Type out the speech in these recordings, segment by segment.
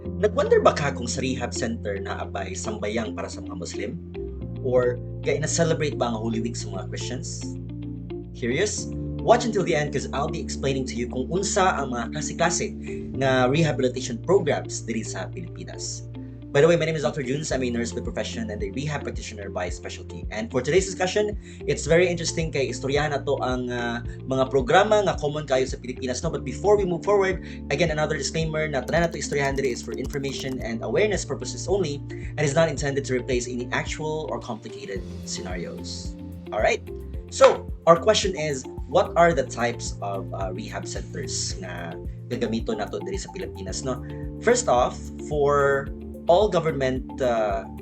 Nag-wonder ba ka kung sa rehab center naa bay sambayang para sa mga Muslim? Or kaya na-celebrate ba ang Holy Week sa mga Christians? Curious? Watch until the end because I'll be explaining to you kung unsa ang mga klase-klase nga rehabilitation programs diri sa Pilipinas. By the way, my name is Dr. Junes. I'm a nurse by profession and a rehab practitioner by specialty. And for today's discussion, it's very interesting kay istoryahan nato ang mga programa nga common kayo sa Pilipinas, no? But before we move forward, again, another disclaimer na tanan nato istoryahan diri is for information and awareness purposes only and is not intended to replace any actual or complicated scenarios. All right. So, our question is, what are the types of rehab centers na gagamiton nato diri sa Pilipinas, no? First off, for all government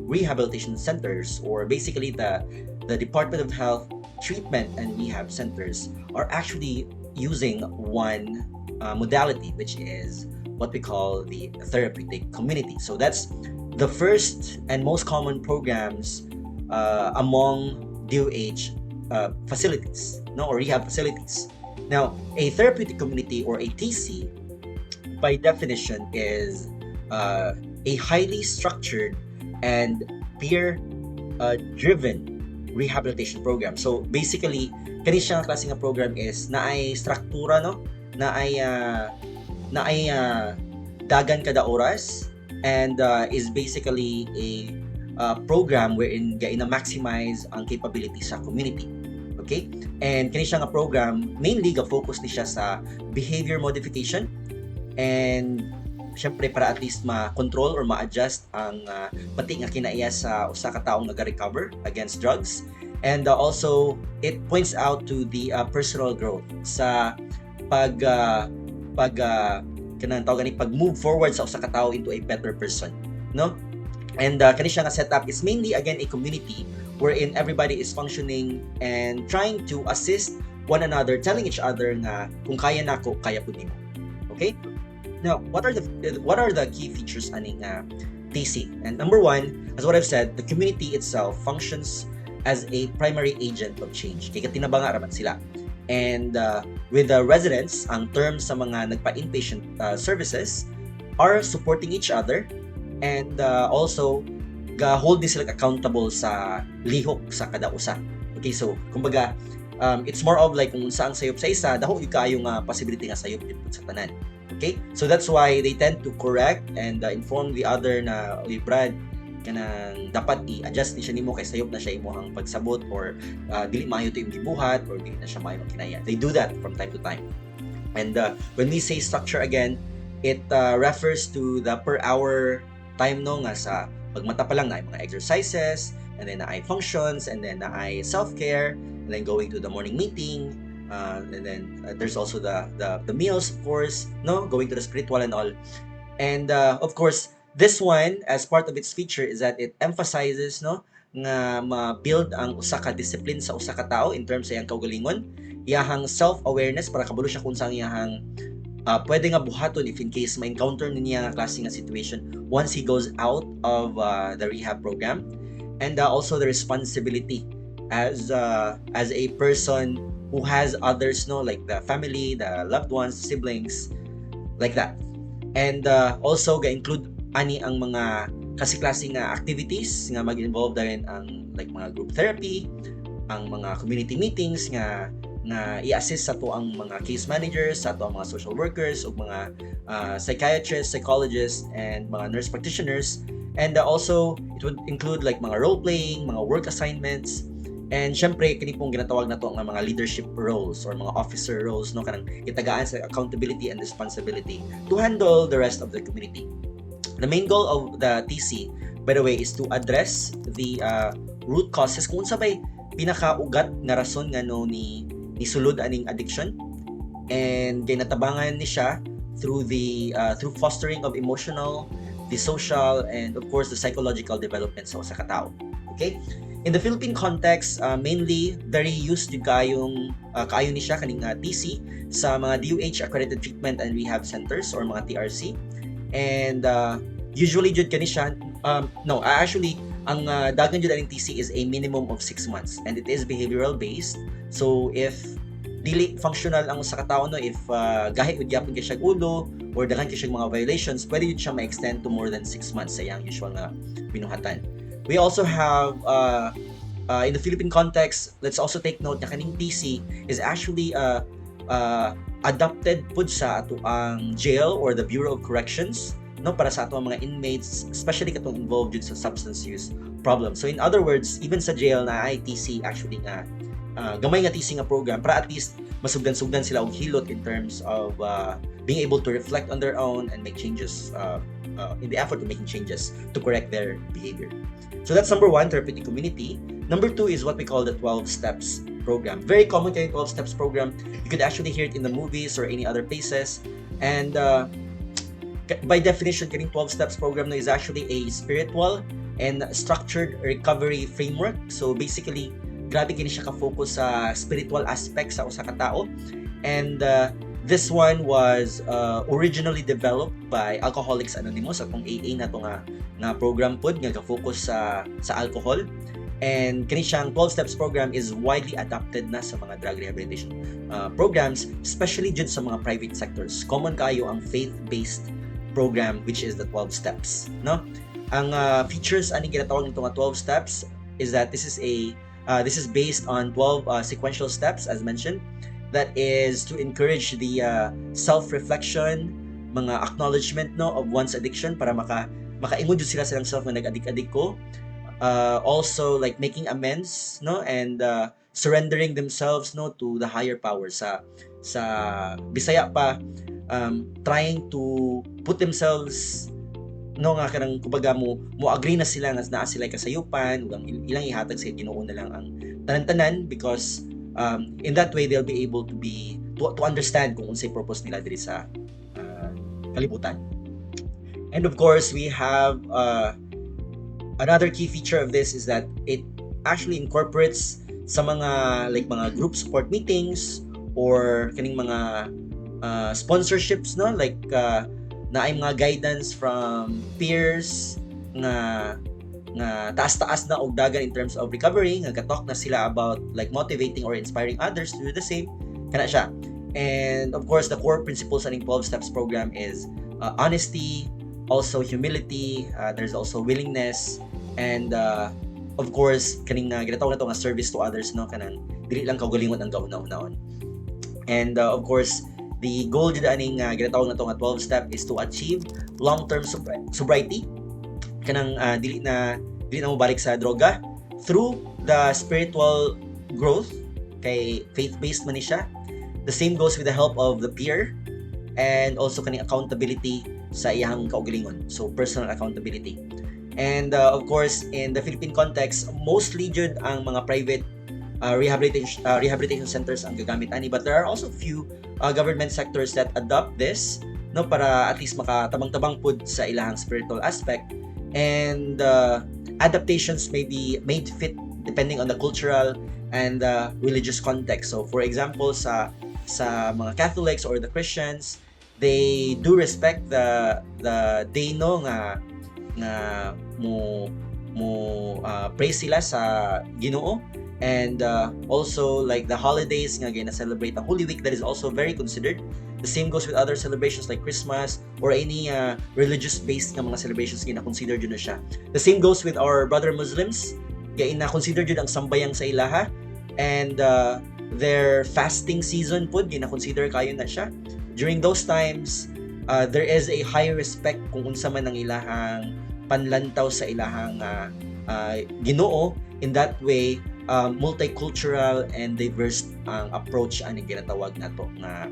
rehabilitation centers, or basically the Department of Health treatment and rehab centers, are actually using one modality, which is what we call the therapeutic community. So that's the first and most common programs among DOH facilities, no, or rehab facilities. Now, a therapeutic community or a TC, by definition, is a highly structured and peer driven rehabilitation program. So basically, kani siya nga klase nga program is naay struktura, no, naay dagan kada oras and is basically a program wherein ga maximize ang capability sa community. Okay? And kani siya nga program mainly ga focus ni siya sa behavior modification and syempre para at least ma-control or ma-adjust ang pati nga kinaiya sa usa ka taong naga-recover against drugs, and also it points out to the personal growth sa pag kanang tawag gani, pag move forward sa usa ka tawo into a better person, no? And kani siya nga setup is mainly, again, a community wherein everybody is functioning and trying to assist one another, telling each other nga kung kaya nako, kaya pud nimo. Okay, now what are the key features aning TC? And number one, as what I've said, the community itself functions as a primary agent of change kay katinabanga ra man sila. And with the residents, ang term sa mga nagpa-inpatient services, are supporting each other and also ga-hold din sila accountable sa lihok sa kada usa. Okay, so kumbaga it's more of like kung unsa ang sayop sa isa, daho gyud kaayo nga possibility nga sayop gyud sa tanan. Okay? So that's why they tend to correct and inform the other na, "Uy Brad, kanang dapat i-adjust ni siya nimo kay sayop na siya imuhang pagsabot," or "Dili maayo to imong gibuhat," or "Dili na siya maayo ang kinaiya." They do that from time to time. And when we say structure again, it refers to the per hour time, no, nga sa pagmata pa lang naay mga exercises, and then naay functions, and then naay self-care, and then going to the morning meeting, and then there's also the meals, of course, no, going to the spiritual and all. And of course, this one, as part of its feature, is that it emphasizes, no, nga ma-build ang usa ka discipline sa usa ka tawo in terms sa iyang kaugalingon, iyahang self-awareness para kabalo siya kung sa iyahang pwede nga buhaton if in case ma-encounter niya nga klase nga situation once he goes out of the rehab program, and also the responsibility as a person who has others, no, like the family, the loved ones, siblings, like that. And also ga-include ani ang mga klase-klase nga activities nga mag-involve dayon ang like mga group therapy, ang mga community meetings nga i-assist sa atoang mga case managers, sa atoang mga social workers ug mga psychiatrists, psychologists and mga nurse practitioners. And also it would include like mga role playing, mga work assignments, and syempre kini pong ginatawag nato nga mga leadership roles or mga officer roles, no, kanang itagaan sa accountability and responsibility to handle the rest of the community. The main goal of the TC, by the way, is to address the root causes, kung unsa bay pinakaugat nga rason nga no ni nisulod aning addiction, and kay natabangan ni siya through fostering of emotional, the social, and of course the psychological development sa usa ka tawo. Okay? In the Philippine context, mainly very used yung kayong kaayo ni siya kaning TC sa mga DOH accredited treatment and rehab centers or mga TRC. And usually jud kani siya, no, actually ang dagan jud aning TC is a minimum of 6 months and it is behavioral based. So if dili functional ang usa ka tawo, no, if gahi gud gyapon kay siya ulo or daghan kay siyang mga violations, pwede jud siya ma-extend to more than 6 months sa iyang usual nga binuhatan. We also have in the Philippine context, let's also take note na kaning TC is actually adopted pud sa atoang jail or the Bureau of Corrections, no, para sa atoang mga inmates, especially katong involved jud sa substance use problem. So in other words, even sa jail naay TC actually nga gamay nga TC nga program para at least masugdan-sugdan sila og hilot in terms of being able to reflect on their own and make changes in the effort of making changes to correct their behavior. So that's number one, therapeutic community. Number two is what we call the 12 steps program. Very common kaayo 12 steps program. You could actually hear it in the movies or any other places. And by definition, kaning 12 steps program na is actually a spiritual and structured recovery framework. So basically, grabe kini siya ka-focus sa spiritual aspect sa usa ka tao. And this one was originally developed by Alcoholics Anonymous, atong AA na to nga program pod nga ga-focus sa alcohol. And kini siyang 12 steps program is widely adopted na sa mga drug rehabilitation programs, especially jud sa mga private sectors. Common kaayo ang faith-based program, which is the 12 steps, no? Ang features ani ginatawag nito nga 12 steps is that this is based on 12 sequential steps, as mentioned, that is to encourage the self-reflection, mga acknowledgement, no, of one's addiction para makaingon jud sila silang self nga nag-adik-adik ko. Also like making amends, no, and surrendering themselves, no, to the higher power. Sa Bisaya pa, trying to put themselves, no, nga kanang kumbaga mo agree na sila nga naa sila kasayupan ug ang ilang ihatag sa Ginoo na lang ang tanan-tanan, because in that way they'll be able to understand kung unsay purpose nila diri sa kalibutan. And of course, we have another key feature of this is that it actually incorporates sa mga like mga group support meetings or kaning mga sponsorships, no, like naay mga guidance from peers nga taas-taas na og dagan in terms of recovery, nga gatalk na sila about like motivating or inspiring others to do the same kana siya. And of course, the core principles aning 12 steps program is honesty, also humility, there's also willingness, and of course kaning ginatawag nato nga service to others, no, kanang dili lang kaugalingon ang gauna-unaon. And of course, the goal jud aning ginatawag nato nga 12 step is to achieve long-term sobriety, kanang dili na mo balik sa droga through the spiritual growth, kay faith-based man ni siya. The same goes with the help of the peer and also kaning accountability sa iyang kaugalingon, so personal accountability. And of course, in the Philippine context, mostly jud ang mga private rehabilitation centers ang gagamit ani, but there are also few government sectors that adopt this, no, para at least makatabang-tabang pud sa ilahang spiritual aspect. And adaptations may be made fit depending on the cultural and religious context. So for example, sa mga Catholics or the Christians, they do respect the day, no, nga mo pray sila sa Ginoo, and also like the holidays nga gina celebrate ang Holy Week, that is also very considered. The same goes with other celebrations like Christmas or any religious based nga mga celebrations, gina consider jud na siya. The same goes with our brother Muslims, gina consider jud ang sambayang sa ilaha, and their fasting season pud gina consider kaayo na siya. During those times, there is a high respect kung unsa man ang ilahang panlantaw sa ilahang Ginoo. In that way, multicultural and diverse ang approach ani ginatawag nato nga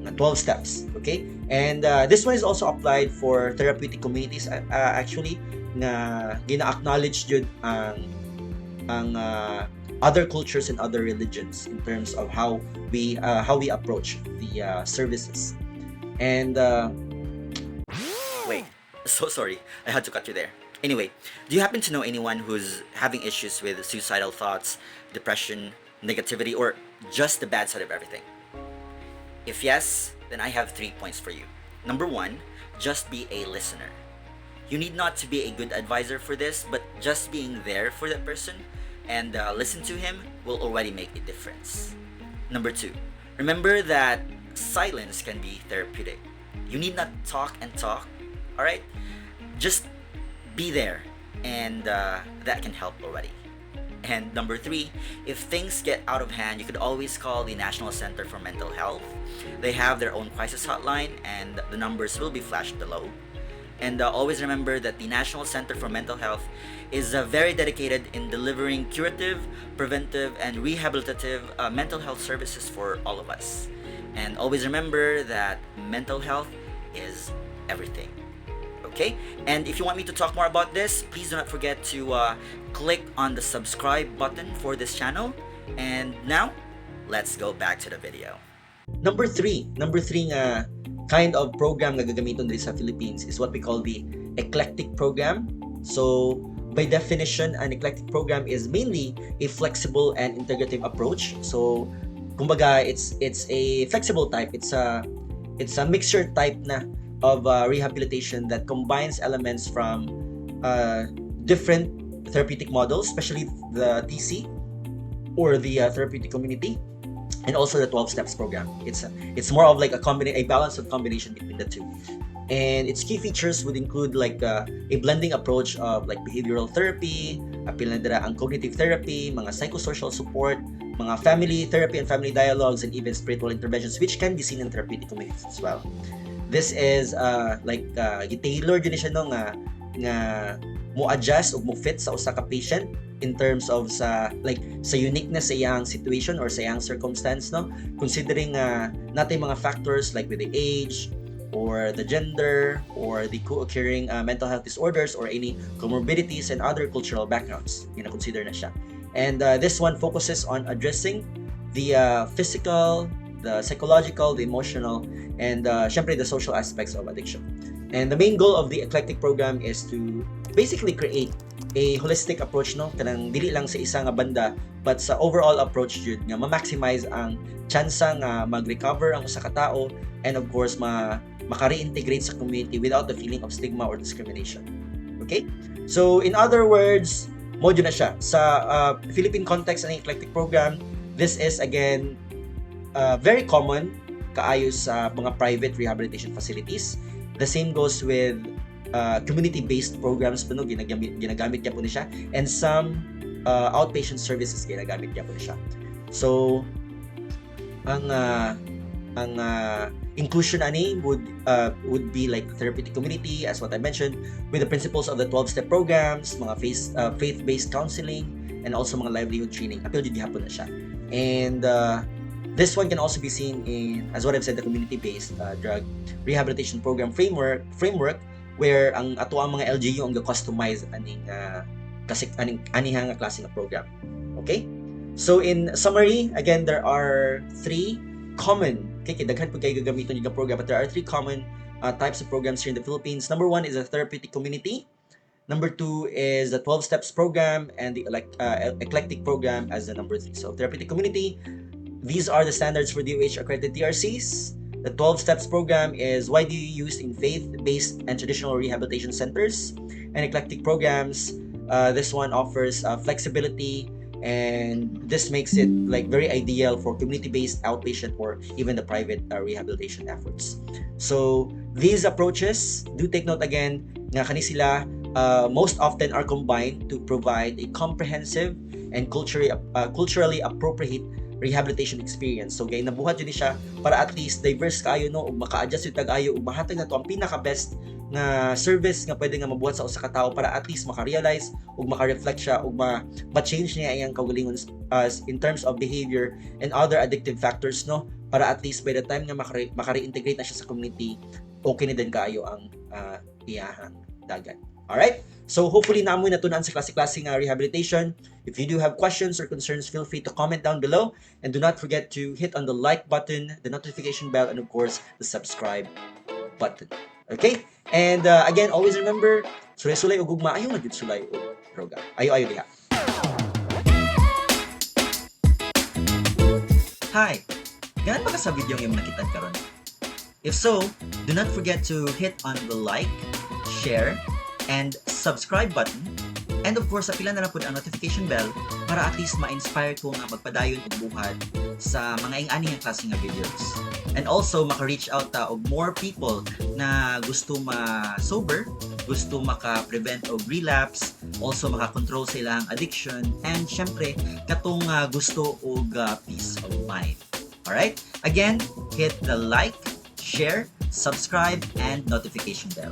12 steps, okay? And this one is also applied for therapeutic communities, actually, nga gina-acknowledge jud ang other cultures and other religions in terms of how we approach the services. And wait, so sorry, I had to cut you there. Anyway, do you happen to know anyone who's having issues with suicidal thoughts, depression, negativity, or just the bad side of everything? If yes, then I have three points for you. Number one, just be a listener. You need not to be a good advisor for this, but just being there for that person and listen to him will already make a difference. Number two, remember that silence can be therapeutic. You need not talk and talk, all right? Just be there, and that can help already. And number three, if things get out of hand, you could always call the National Center for Mental Health. They have their own crisis hotline, and the numbers will be flashed below. And always remember that the National Center for Mental Health is very dedicated in delivering curative, preventive, and rehabilitative mental health services for all of us. And always remember that mental health is everything. Okay? And if you want me to talk more about this, please do not forget to click on the subscribe button for this channel. And now, let's go back to the video. Number three nga kind of program nga gagamiton diri sa Philippines is what we call the eclectic program. So, by definition, an eclectic program is mainly a flexible and integrative approach. So, kumbaga, it's a flexible type. It's a mixture type na of rehabilitation that combines elements from different therapeutic models, especially the TC or the therapeutic community, and also the 12 steps program. It's more of like a balance of combination between the two. And its key features would include like a blending approach of like behavioral therapy, apil na dira ang cognitive therapy, mga psychosocial support, mga family therapy and family dialogues, and even spiritual interventions, which can be seen in therapeutic communities as well. This is like gi-tailor gyud ni siya, no, nga mo adjust ug mo fit sa usa ka patient in terms of sa like sa uniqueness sa iyang situation or sa iyang circumstance, no, considering naa tay mga factors like with the age or the gender or the co-occurring mental health disorders or any comorbidities and other cultural backgrounds, gina-consider na siya. And this one focuses on addressing the physical, the psychological, the emotional, and syempre the social aspects of addiction. And the main goal of the eclectic program is to basically create a holistic approach, no, kanang dili lang sa isa nga banda but sa overall approach jud nga ma-maximize ang tsansa nga mag-recover ang usa ka tao and of course ma maka-reintegrate sa community without the feeling of stigma or discrimination. Okay? So in other words, mao na siya. Sa Philippine context ang eclectic program, this is again very common kaayo sa mga private rehabilitation facilities. The same goes with community-based programs po, no, ginagamit gyapon ni siya and some outpatient services, ginagamit gyapon ni siya. So ang inclusion ani would be like the therapeutic community, as what I mentioned, with the principles of the 12 step programs, mga faith-based counseling, and also mga livelihood training. Apil jud gihapon na siya. And this one can also be seen in, as what I've said, the community-based drug rehabilitation program framework where ang ato ang mga LGU ang ga-customize aning kasi aning aniha nga klase nga program. Okay? So in summary, again, there are three common, okay, kay daghan pud kay gagamiton yung program, but there are three common types of programs here in the Philippines. Number one is a therapeutic community. Number two is the 12 steps program and the eclectic program as the number three. So therapeutic community, these are the standards for DOH accredited TRCs. The 12 steps program is widely used in faith-based and traditional rehabilitation centers. And eclectic programs, this one offers flexibility, and this makes it like very ideal for community-based outpatient or even the private rehabilitation efforts. So these approaches, do take note again nga kani sila most often are combined to provide a comprehensive and culturally appropriate rehabilitation experience. So kay nabuhat gyud ni siya para at least diverse kaayo, no, ug maka-adjust gyud tag ayo ug mahatag nato ang pinaka best nga service nga pwede nga mabuhat sa usa ka tawo para at least maka-realize ug maka-reflect siya ug ma ma-change niya iyang kaugalingon in terms of behavior and other addictive factors, no, para at least by the time nga maka-reintegrate na siya sa community, okay na din kaayo ang iyahang dagan. Alright? So hopefully naa moy natun-an sa klase-klase nga rehabilitation. If you do have questions or concerns, feel free to comment down below and do not forget to hit on the like button, the notification bell, and of course, the subscribe button. Okay? And again, always remember, sulay-sulay og gugma, ayaw na gyud sulay og droga. Ayo ayo diha. Hi! Ganahan ba ka sa video nga imong nakita karon? If so, do not forget to hit on the like, share, and subscribe button. And of course, apila na lang pud ang notification bell para at least ma-inspire ko nga magpadayon og buhat sa mga ing-ani nga klase nga videos. And also maka-reach out ta og more people na gusto ma-sober, gusto maka-prevent og relapse, also maka-control sa ilang addiction, and syempre katong gusto og peace of mind. Alright? Again, hit the like, share, subscribe, and notification bell.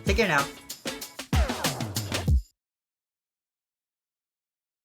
Take care now.